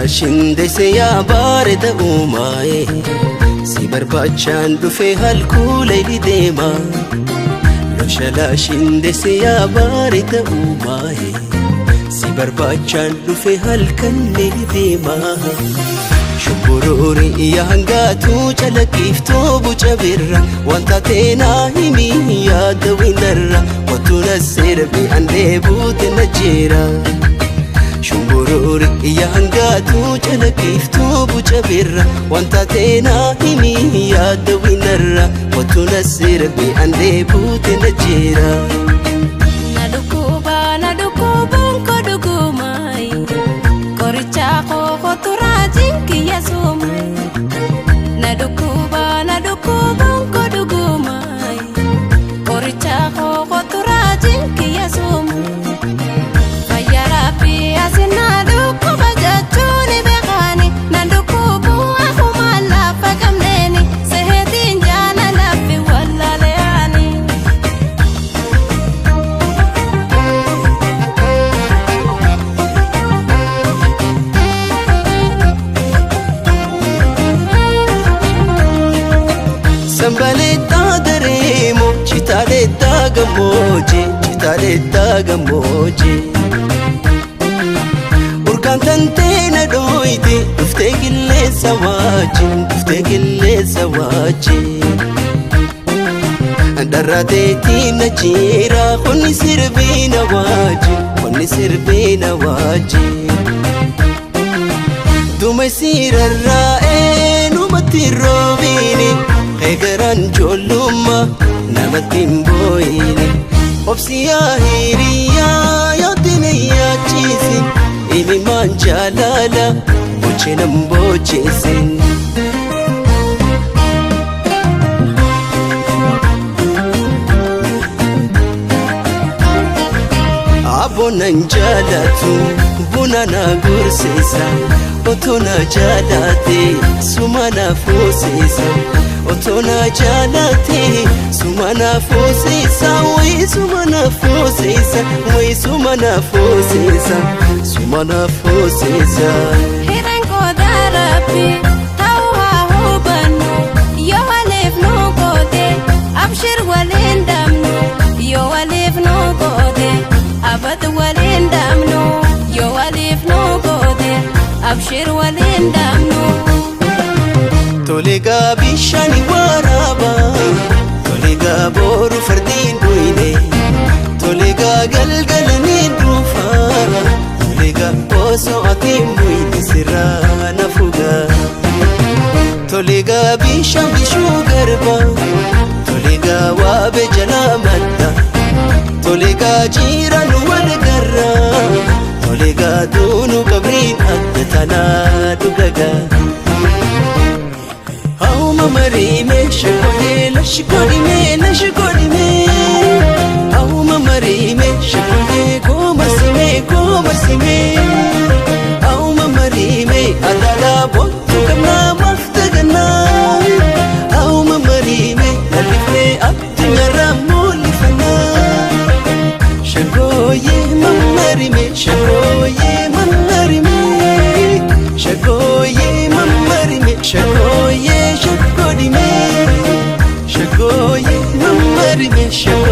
Shalaashindese yaa bareeda uumaaye si barbaachaan dhufe halkuu leeyli deema. Shalaashindese yaa bareeda uumaaye si barbaachaan dhufe halkan leeyli deema. Shubburoori yaa hangaatu calaqqiftoo boca birra wanta teenaa himi yaada windarra kottu na sirbi andee buute na jira. Shumburoori yaa hangaatu calaqqiftoo boca birra wanta teenaa himi yaada windarra kottu na sirbi andee buute na jira. Na dhukkuba na dhukkubuun koo dhugumaayi qoricha koo kottu raajiin kiyya suumaayi. Na dhukkuba na dhukkubuun koo dhugumaayi qoricha koo kottu raajiin kiyya suumaayi. Fayyaa rabbii asinaa dhukkuba jechuun beekaani na dhukkubu akkuma lafa qabneeni seetiin jaalalaaf wallaaleani. Sambaleettaa dareemo chitaaleettaa gammoojjii chitaaleettaa gammoojjii. Urkaan tantee na dhooyte dhuftee qilleensa wajjin dhuftee qilleensa wajjin. Dharraateetiin na jira qonni sirbiina wajjin qonni sirbiina wajjin. Duma siirarraa'ee numatti roobiini eegaraan ijoollummaa namatti hin boo'ini. Obsiyaa hiriyaa yootiin yaachisin imimaan jaalala boche nan boochisin. Abboon jaalatu buna na gursiisa otoo na jaalate suma na fuusiisa otoo na jaalate suma na fuusiisa wayi suma na fuusiisa wayi suma na fuusiisa suma na fuusiisa. Hireen qooda rabbi ta'uu haa hubannu yoo waliif nu goote abshir waliin dhabnu yoo waliif nu goote abad waliin dhabnu yoo waliif nu goote abshir waliin dhabnu. Toleegaa bishaanii waraaba toleegaa booru fardiin dhuyine toleegaa galgala ni dhufa toleegaa osoo ati hin buyne sirraa na fuga. Toleegaa bishaan bishuu garba toleegaa waabe jalaa madda toleegaa jiran wal garra toleegaa duunu qabriin adda tanaa dhugagaa. Hauma marime shakodhe lashkodhime lashkodhime Hauma marime shakodhe komarsime komarsime Hauma marime adala bottu qabna maftagana Hauma marime lalifne addunyaarraa mul'ifana Shagoye mamarime shagoye mamarime shagoye mamarime shagoye shagodime shagoye mamarime shagoye.